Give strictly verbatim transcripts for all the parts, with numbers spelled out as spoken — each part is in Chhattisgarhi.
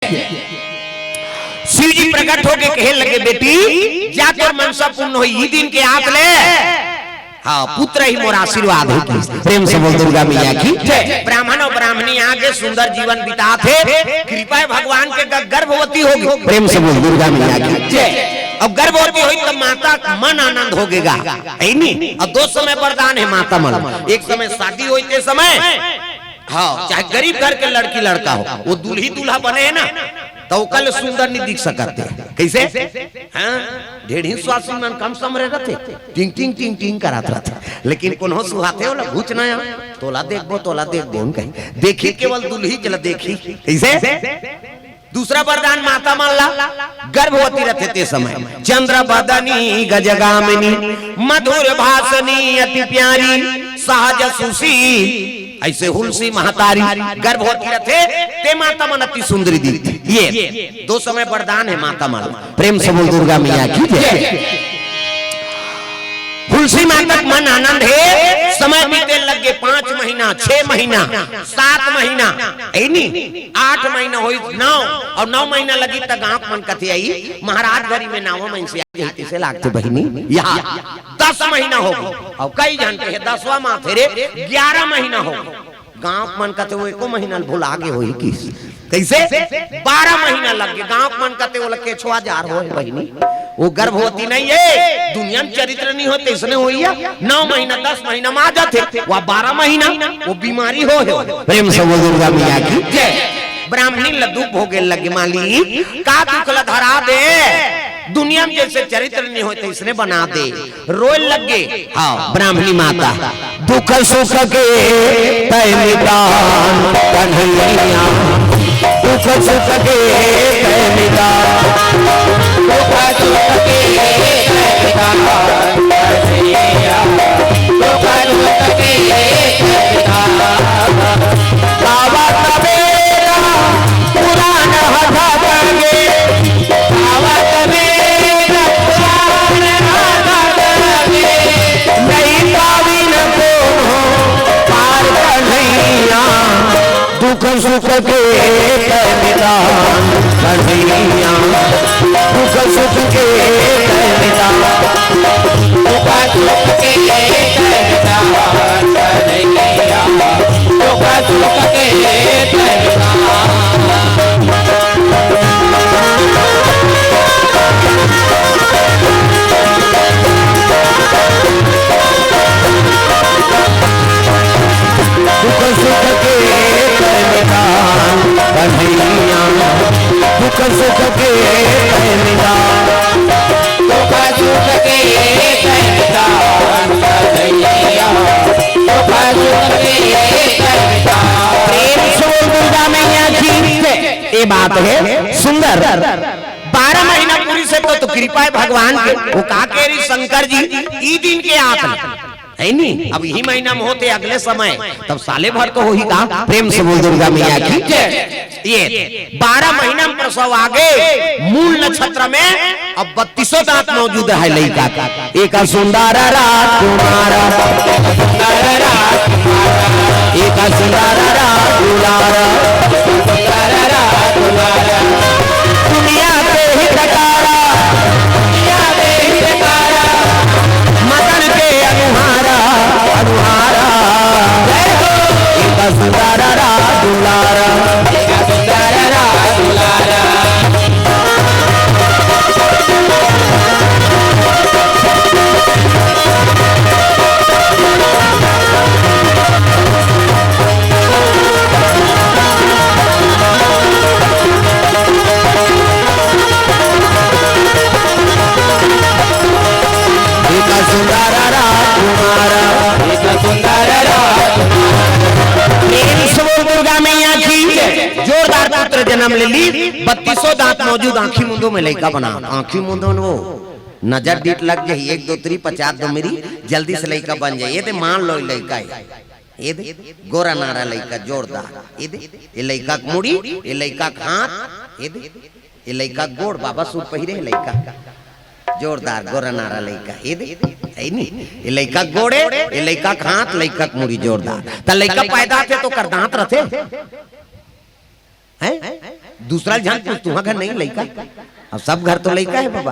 शिव जी प्रकट होके कहे लगे, "बेटी, जा तोर मनसा पूर्ण होई, ई दिन के आत ले, हाँ, पुत्र ही मोर आशीर्वाद हो।" प्रेम से बोल दुर्गा मैया की जय। ब्राह्मण और ब्राह्मणी आगे सुंदर जीवन बितात हे, कृपा है भगवान के, ग-, गर्भवती होगी। प्रेम से बोल दुर्गा मैया की जय। अब गर्भवती होई तो माता मन आनंद होगेगा, है नी? और दो समय वरदान है माता मन, एक समय शादी होई ते समय, हाँ, चाहे गरीब घर के लड़की लड़का हो, वो दुल्ही दूल्हा बने है ना, तो ओकर ले सुंदर नहीं दिख सकत हे। कैसे? हाँ, ढेढ़ी स्वासी मन कम समरे रहते, टिंग टिंग टिंग टिंग करत रहते, लेकिन कोनो सुहाथे वाला घुच ना आ, "तोला देखबो, तोला देखबो," उन कही, देखी केवल दुल्ही चला देखी। कैसे? दूसरा वरदान माता मन ला, गर्भवती रहते ते समय, "चंद्र बदनी गजगामिनी, मधुर भाषणी अति प्यारी, सहज सुशील।" ऐसे हुलसी महतारी गर्भवती रहते, ते माता मन अति सुंदरी दिखती। ये दो समय वरदान है माता मन। प्रेम से बोल दुर्गा मैया की जय। हुलसी माता के मन आनंद है, समय बीते लग गे, पांच महीना, छह महीना, सात महीना, है नी, आठ महीना होई, नौ, और नौ महीना लगी त गांव मन कथे आई, "महाराज घरी में नावा मन से आ गई, किसे लागते बहिनी?" यहाँ दस महीना हो गई, और कई झन के दसवां माथे रे, ग्यारह महीना हो गई। गांव मन कथे, "वो एको महीना ल भुला गे होही किस।" कैसे? बारह महीना लग गे। गांव मन कथे, "वो लगे छुआ जार हो बहिनी, वो गर्भवती नहीं है, दुनिया में चरित्र नहीं होते, इसने होई है।" नौ महीना, दस महीना में आ जाते, वह बारह महीना वो बीमारी हो, हो। प्रेम से बोल दुर्गा मैया की जय। ब्राह्मणी ल दुख भोगे लगे, "मालिक, का दुख ल धरा दे, दुनिया में जैसे चरित्र नहीं होते, इसने बना दे।" रोए लग गे। हाँ, ब्राह्मणी माता, "दुख सुख के तय मितान कन्हैया, दुख सुख के तय मितान, दुख सुख के तय मितान कन्हैया, दुख सुख के तय मितान।" बाबा तबेला पुराण हथा करके, बाबा तबेला पुराण हथा करके, नहीं पाविन कोनो पार कन्हैया, दुख सुख के तय मितान कन्हैया, दुख सुख के तय मितान, दुख सुख के तय मितान कन्हैया, दुख सुख के तय मितान। दुख सुख के तय मितान कन्हैया, दुख सुख के तय मितान, दुख सुख के तय मितान कन्हैया, दुख सुख के तय मितान। प्रेम से बोल दुर्गा मैया की जय। ये बात है सुंदर। बारह महीना पूरी से तो, तो कृपा है भगवान के। वो का कह रही शंकर जी, "ई दिन के आत ले।" है नी? अब यही महीना में होते अगले समय, तब साले भर तो होही का। प्रेम से बोल दुर्गा मैया की जय। ये बारह महीना में प्रसव आगे, मूल नक्षत्र में अब बत्तीसों दांत मौजूद है लइका का। एक सुंदर राजकुमार, एक सुंदर राजकुमार, दुनिया के हितकारा, दुनिया के हितकारा, मदन के अनुहारा, अनुहारा। जय हो। एक सुंदर राजकुमार, एक सुंदर राजकुमार। एक सुंदर राजकुमार, एक सुंदर राजकुमार। प्रेम से बोल दुर्गा मैया की। जोरदार पुत्र जन्म ले ली, बत्तीसों दांत मौजूद, आंखी मुंदो में लइका बना, आंखी मुंदो में वो नजर डीठ लग जाही, एक दो तीन पचास दो मेरी, जल्दी से लइका बन जाए। ये दे मान लो लइका है, ये दे गोरा नारा लइका जोरदार, ये दे, ये लइका के मुड़ी, ये लइका के हाथ, ये दे, ये लइका के गोड़, बाबा सूट पहिरे हे लइका, जोरदार गोरा नारा लइका, ये दे, है नी? ये लइका के गोड़े, ये लइका के हाथ, लइका के मुड़ी जोरदार। त लइका पैदा थे तो कर दांत रहते हैं? दूसरा झन पूछ, तुहा घर नहीं लइका? अब सब घर तो लइका हे बाबा।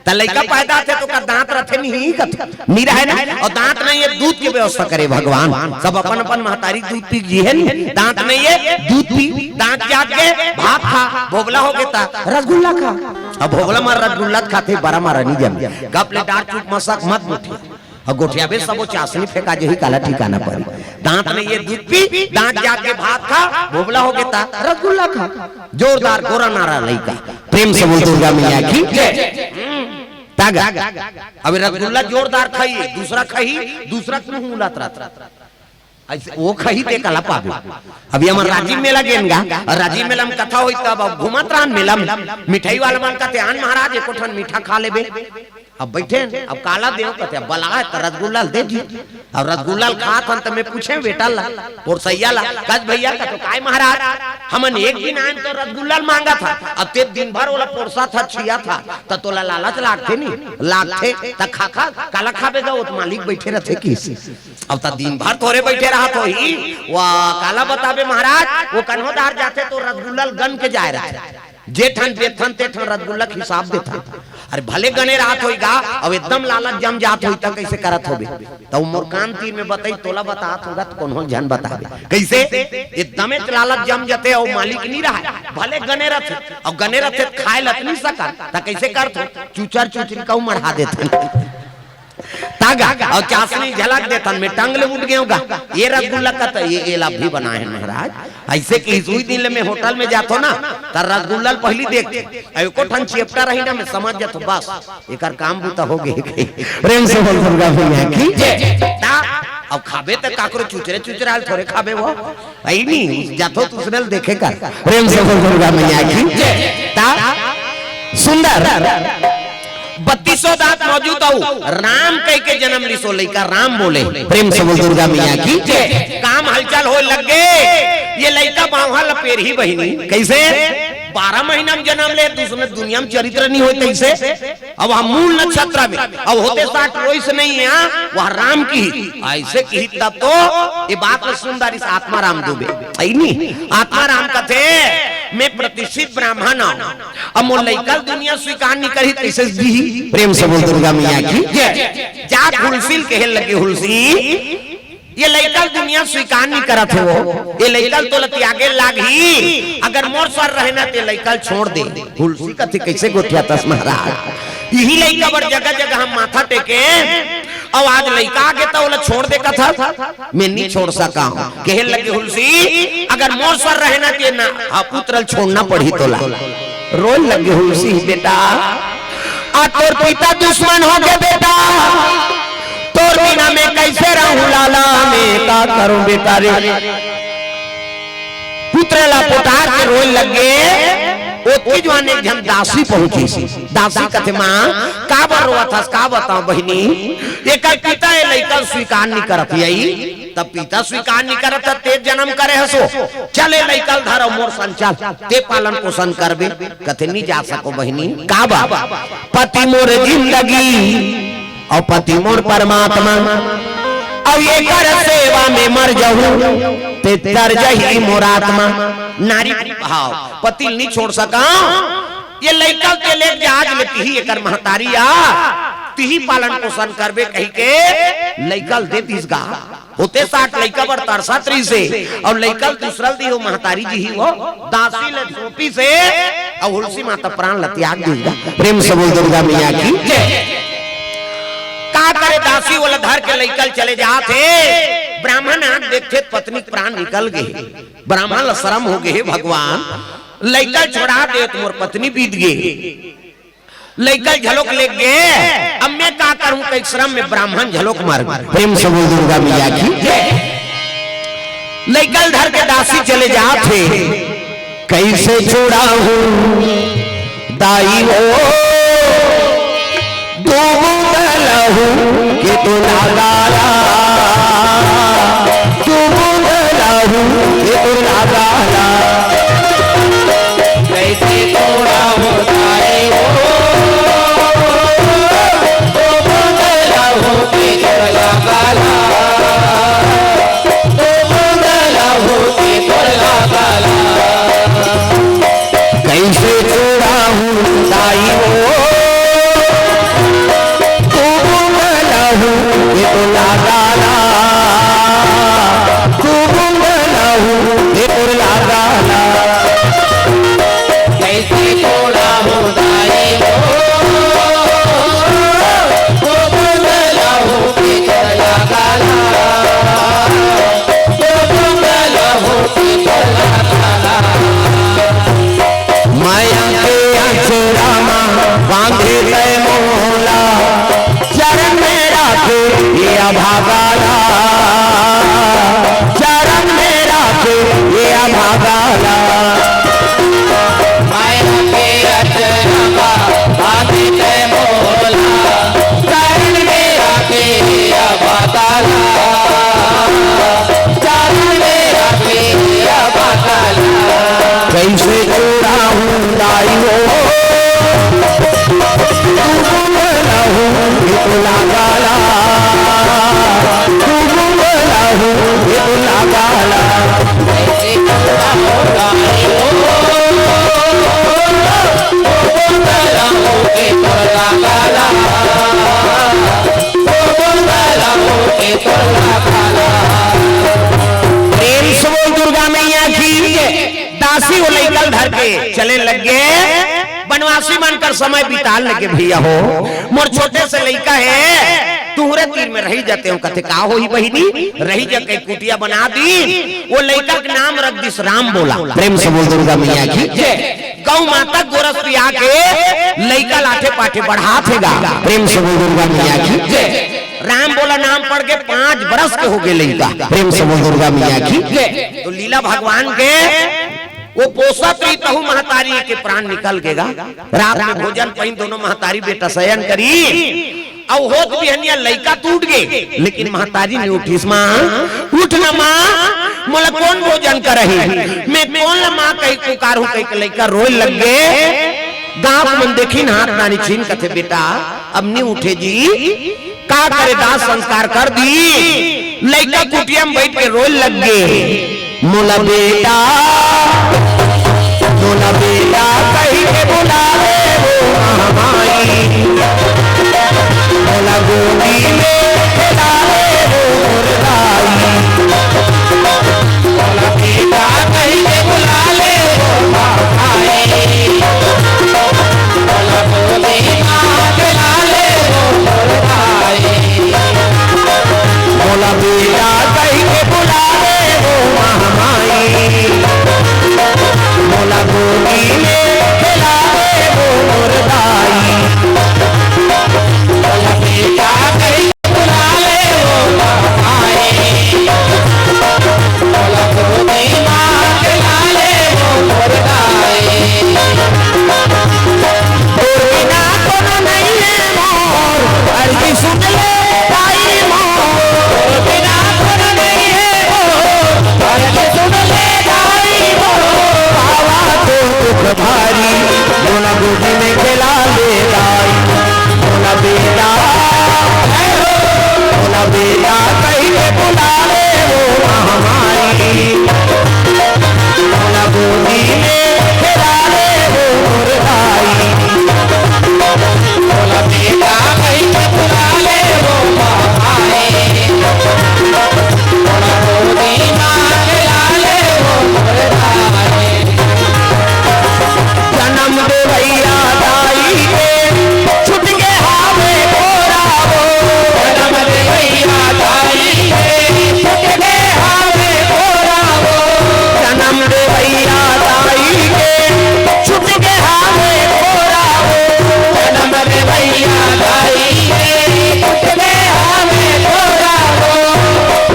त लइका पैदा होथे त ओकर दांत रथे नहीं कथे, नहीं रहे ना। अउ दांत नहीं हे, दूध के व्यवस्था करे भगवान। सब अपन अपन महतारी दूध पी जी हे नी, दांत नहीं हे, दूध पी, दांत जात गे, भात खा, भोगला हो गे त रसगुल्ला खा। अब भोगला मा रसगुल्ला खाथे, बरा मा नहीं जमे। गप ले डार चुप मसक मत बोलथे। अउ गोठियाबे सबो चासनी फेंका जही, काला ठिकाना परी। दांत नहीं हे, दूध पी, दांत जात गे, भात खा, भोगला हो गे त रसगुल्ला खा। जोरदार गोरा नारा लइका। प्रेम से बोल दुर्गा मैया की जय। तागा। अब रसगुल्ला जोरदार खाही, दूसरा खाही, दूसरा क्यों हुलात रहत? अइसे वो खाही ते काला पाबे। अभी हमर राजीव मेला गेन गा, अउ राजीव मेला में कथा होई तब अब घूमत रहन मेला में। मिठाई वाला मन कथे, "आन महाराज, एको ठन मीठा खा लेबे।" अब बइठे हन, अब काला देव कथे, अब बला हे त रसगुल्ला ल दे जी। अब रसगुल्ला ल खात हन त मैं पूछे बेटा ला, पोरसैया ला, कस भैया का तो काय महाराज, हमन एक दिन आएन तो रसगुल्ला ल मांगत हन, अब ते दिन भर ओला पोरसत हस, छियत हस, त तोला लालच लागथे नी, लागथे, त खा खा, काला खाबे गा, वो त मालिक बइठे रथे किस। अब त दिन भर तोरे बइठे रहत होही, वा काला बताबे महाराज, वो कन्हो डार जाथे त रसगुल्ला ल गन के जाए रहथे। जे ठन देथन ते ठन रसगुल्ला के हिसाब देथन। अरे भले गने रहत होही गा, अब एकदम लालच जम जात होही त कइसे करत होबे? त वो मोर कान तीर में बतई, तोला बतात होगा त कोनो झन बताबे। कइसे? एकदमे लालच जम जाथे अउ मालिक नहीं रहय, भले गने रथे, अउ गने रथे त खाए ल त नहीं सकन, त कइसे करथन? चुचर चुचरी कहूं मढ़ा देथन। तागा, अउ चासनी झलक देथन, मैं टंग ले उठ गेंव गा। ये रसगुल्ला का त ये, ये ला भी बनाए हन महाराज। अइसे कि सुई दिन ले मैं होटल में जाथों ना, त रसगुल्ला ल पहिली देखथों। अउ एको ठन चेपटा रही ना, मैं समझ जाथों, बस, एकर काम बूता हो गे। प्रेम से बोल दुर्गा मैया की जय। ता, अब खाबे त काकरो चुचरे चुचराल थोरे खाबे वो। अई नहीं, जाथों त उसने ल देखे कर। प्रेम से बोल दुर्गा मैया की जय। ता, सुंदर। बत्तीसों दांत मौजूद अउ राम कह के जन्म लिस ओ लइका, राम बोले। प्रेम से बोल दुर्गा मैया की जय। काम हलचल होए लग गे, ये लइका बांहा ल पेरही बहिनी। कइसे? बारह महीना में जन्म ले, दूसरे दुनिया में चरित्र नहीं होए तइसे। अब हम मूल नक्षत्र में, अब होते साठ रोइस नहीं हे, हाँ, वह राम किहिस, अइसे किहिस तब तो ये बात ल सुंदर इस आत्मा राम दुबे। अई नहीं, आत्मा राम कथे, मैं प्रतिष्ठित ब्राह्मण हूं, अब मोर लइका ल दुनिया स्वीकार नहीं करही, कइसे दिही? प्रेम से बोल दुर्गा मैया की जय। जाके हुलसी ल कहे लगे, हुलसी, ये लइका ल दुनिया स्वीकार नहीं करत हे वो, ये लइका ल तोला त्यागे लागही, अगर मोर सर रहे ना त ये लइका ल छोड़ दे। हुलसी कथे, कइसे गोठियाथस महाराज? इही लइका बर जगह जगह हम माथा टेके, अउ आज लइका आगे त ओला छोड़ दे कथस, मैं नहीं छोड़ सकंव। कहे लगे हुलसी, अगर मोर सर रहे ना त ये ना, हाँ, पुत्र ल छोड़ना पड़ही तोला। रोए लगे हुलसी, बेटा, आ तोर पिता दुश्मन हो गे बेटा, तोर बिना मैं कइसे रहूं लाला, मैं का करूं बेटा रे। पुत्र ला पोटार के रोए लग गे। ओतकी जुवार एक झन दासी पहुंचिस। दासी कथे, मां, काबर रोवत हस, का बतांव बहिनी, एकर पिता ये लइका ल स्वीकार नहीं करत हे। अई, त पिता स्वीकार नहीं करत हे, ते जन्म करे हस ओ, चल ए लइका ल धर अउ मोर संग चल, ते पालन पोषण करबे। कथे, नहीं जा सकों बहिनी। काबर? पति मोर जिंदगी अउ पति मोर परमात्मा, अउ एकर सेवा में मर जहूं, ते तर जही मोर आत्मा। नारी भाव, पति ल नहीं छोड़ सकंव, ये लइका ल ते लेके जा, आज ले तिही एकर महतारी आ, तिही पालन पोषण करबे कहिके लइका ल दे दिस गा। होते साठ लइका बर तरसत रहिस हे, अउ लइका ल दूसरा ल दिही, महतारी जी ही वो दासी ल सौंपिस हे, अउ हुलसी माता प्राण ल त्याग दिस गा। प्रेम से बोल दुर्गा मैया की जय। का करे, दासी ओला धर के लइका ल चले जात हे। ब्राह्मण आंख देखथे त पत्नी के प्राण निकल गे। ब्राह्मण ल शरम हो गे, हे भगवान, लइका ल छोड़ा देव त मोर पत्नी बीत गे। लइका ल झलोक लेग गे। अब मैं का करूं, कई श्रम में ब्राह्मण झलोक मर गे। प्रेम से बोल दुर्गा मैया की। लइका ल धर के दासी चले जात हे। कइसे छोड़ाहूं दाई हो, दू बूंद लहू के तो ना गाला, दू बूंद लहू के तो ना गाला। कइसे छोड़ाहूं दाई हो, दू बूंद लहू के तो ना गाला, दू बूंद लहू के तो ना गाला। आई हो, तू बूंद लहू के तो लगाला, तू बूंद लहू के तो लगाला। कैसे तोड़ा हो दाई हो, तू बूंद लहू के तो लगाला। माया के अचरा मा बांधे तै मोला, चरण में राखे ये अभागा ला, चरण में राखे ये अभागा ला। माया के अचरा मा बांधे तै मोला, चरण में राखे ये अभागा ला। कैसे चूड़ा हूँ दाई हो, तू बोल रहू ये तो लगाला, तू बोल रहू ये तो लगाला। कैसे चूड़ा हूँ दाई हो, तू बोल रहू ये तो लगाला। प्रेम से बोल दुर्गा मैया की। दासी वो लइका ल धर के चले लग गे। बनवासी मन कर समय बिताए लग गे, भैया हो, मोर छोटे से लइका हे, तुहरे तीर में रहि जातेंव। कथे, का होही बहिनी, रहि जा, कहि कुटिया बना दीन। वो लइका के नाम रख दीस राम बोला। प्रेम से बोल दुर्गा मैया की। गौ माता गोरस पिया के लइका ल आठे पाठे बढ़ात हे गा। प्रेम से बोल दुर्गा मैया की। राम बोला नाम पड़ के पांच बरस के हो गे लइका। प्रेम से बोल दुर्गा मैया की। तो लीला भगवान के वो पोसत रही तहू महतारी के प्राण निकल गे गा। रात में भोजन पहिन दोनों महतारी बेटा सयन करी। अउ होत बिहनिया लइका टूट गे, लेकिन महतारी नइ उठिस। माँ, उठ ना माँ, मोला कोन भोजन करही? मैं कोन ला माँ कहि पुकारहूँ कहि के लइका रोए लग गे। गाँव मन देखिन हाथ नानी छीन कथे, बेटा, अब नइ उठे जी, का करे दाह संस्कार कर दीन। लइका कुटिया में बइठ के रोए लग गे। मोला बेटा, मोला बेटा कहि के बुलावे वो महमाई, मोला गोदी में खेलावे वो मोर दाई। मोला बेटा कहि के बुलावे वो महमाई, मोला गोदी में खेलावे वो मोर दाई। मोला बेटा कहि के बुलावे वो महमाई, मोला गोदी में खेलावे वो मोर दाई। मोला बेटा कहि के बुलावे वो महमाई, मोला गोदी में खेलावे वो मोर दाई। तोर बिना कोनो नइ हे मोर, अरजी सुन ले दाई मोर। तोर बिना कोनो नइ हे मोर, अरजी सुन ले दाई मोर। आवा तो दुख भारी, मोला गोदी में खेला ले दाई। मोला बेटा, मोला बेटा कहि के बुलावे वो महमाई। मोला गोदी में खेलावे वो मोर दाई। मोला बेटा कहि के बुलावे वो महमाई। मोला गोदी में खेलावे वो मोर दाई। जनम दे भैया दाई के छुट गे हावे कोरा वो। जनम दे भैया दाई के छुट गे हावे कोरा वो। जनम दे भैया दाई के छुट गे हावे कोरा वो। जनम दे भैया दाई के छुट गे हावे कोरा वो।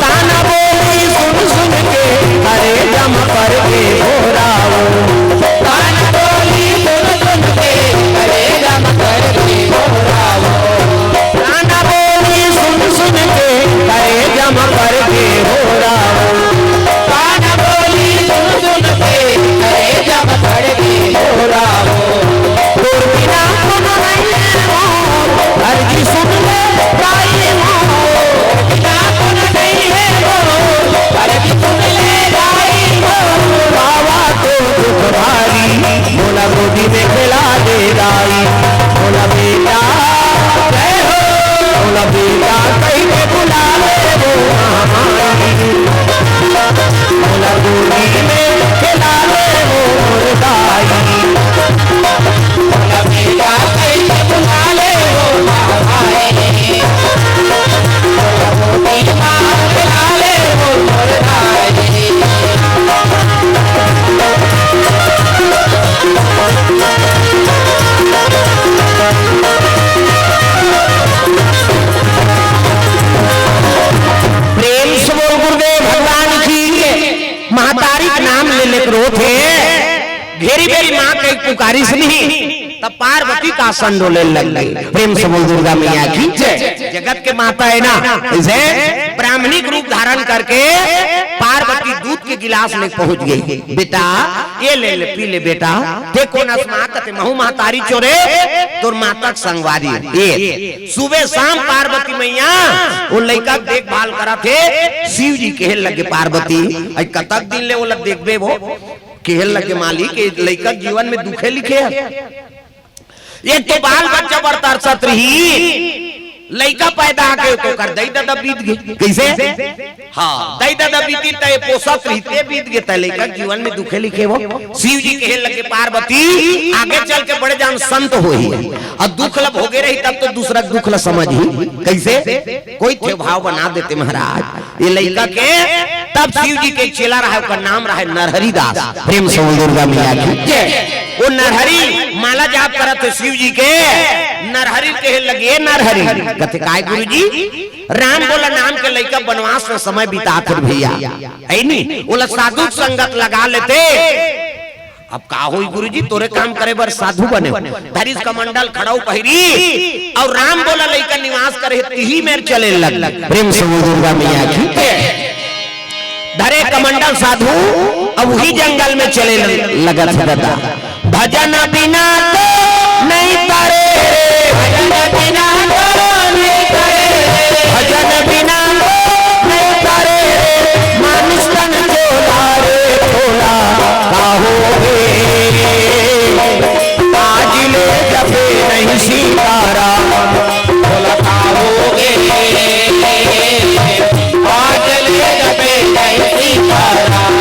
ताना बोली सुन सुन के करेजा म परगे भोरा वो। ताना बोली सुन सुन के करेजा म परगे भोरा वो। ताना बोली सुन सुन के करेजा म परगे भोरा वो। ताना बोली सुन सुन के करेजा म परगे भोरा वो। तोर बिना कोनो नइ हे मोर, अरजी सुन ले दाई मोर। बिना कोनो नइ हे मोर, अरजी सुन ले दाई मोर। बाबा तो दुख भारी, मोला गोदी में खेला ले दाई। तारिस नहीं, तब पार्वती का आसन डोले लग गई। प्रेम से बोल दुर्गा मैया की जय। जगत के माता है ना, इसे ब्राह्मणिक रूप धारण करके पार्वती दूध के गिलास ले पहुंच गई। बेटा, ये ले ले, पी ले बेटा। ते कोन अस माँ कथे, महू महतारी चोरे, तोर माता के संगवारी। ये सुबह शाम पार्वती मैया वो लइका के देखभाल करत हे। शिव जी कहे लगे, पार्वती, आज कतक दिन ले ओला देखबे वो? कहे लगे, मालिक, ये लइका के जीवन में दुखे लिखे हे। एक तो बाल बच्चा बर तरसत रही, लइका पैदा आके ओकर दई ददा बीत गे। कइसे? हाँ, दई ददा बीती तय पोसत रहिते बीत गे, तय लइका के जीवन में दुखे लिखे वो। शिव जी कहे लगे, पार्वती, आगे चल के बड़े जान संत होही, अउ दुख ल भोगे रही तब तो दूसरा के दुख ल समझही। कइसे? कोई ठे भाव बना देते महाराज। ये लइका के, तब शिव जी के चेला रहा, ओकर नाम रहा नरहरि दास। प्रेम से बोल दुर्गा मैया की जय। वो नरहरि माला जाप करत हे शिव जी के, नरहरि कहे लगे, "ए नरहरि।" कथे, "काय गुरुजी?" "राम बोला नाम के लइका बनवास में समय बितात हे भैया, है नी? ओला साधु संगत लगा लेते।" "अब का होई गुरुजी, तोरे काम करे बर साधु बने हो।" धरिस कमंडल खड़ाऊ पहिरी, अउ राम बोला लइका निवास करे, तिही मेर चले लग। प्रेम से बोल दुर्गा मैया की। धरे कमंडल साधु, अब वही जंगल में चले ल-, लगत हे दादा। भजन बिना तो नहीं तारे रे, भजन बिना तो नहीं तारे रे, भजन बिना तो नहीं तारे रे, मानुष तन चोला रे चोला, का होगे? आज ले जपे नहीं सीताराम, बोला का होगे? आज ले जपे नहीं सीताराम।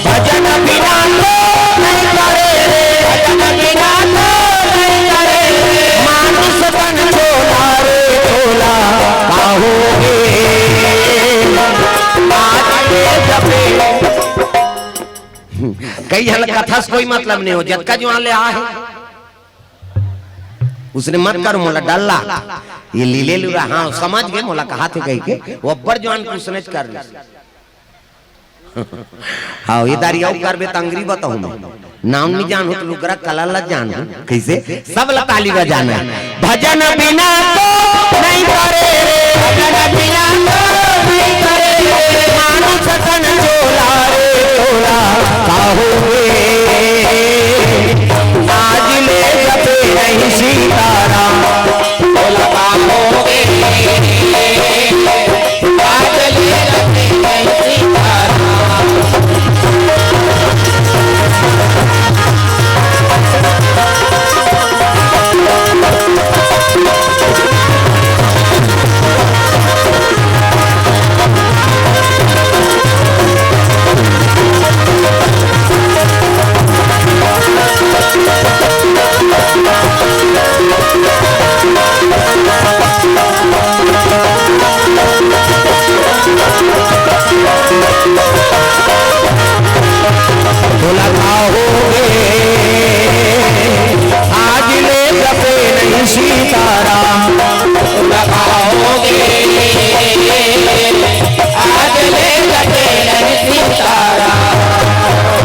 भजन बिना तो नहीं करे रे, भजन बिना तो नहीं करे रे, मानुष तन चोला रे चोला, का होगे? आज ले जपे। कई झन कथा से कोई मतलब नहीं हो, जतका जुआन ले आ हे। उसने मत कर मोला डल्ला, ये लीले लुरा, हाँ, समझ गे मोला कहाथे कहिके, वो अब्बड़ जुआन के उसने कर ले। हाँ, ये दारी अउ करबे त अंगरी बताहूँ मैं। नाम नहीं जानहूँ त लुगरा कला ला जानहूँ। कइसे? सब ला ताली बजाना हे। भजन बिना तो नहीं करे रे, भजन बिना तो नहीं करे रे, मानुष तन चोला रे चोला, का होगे?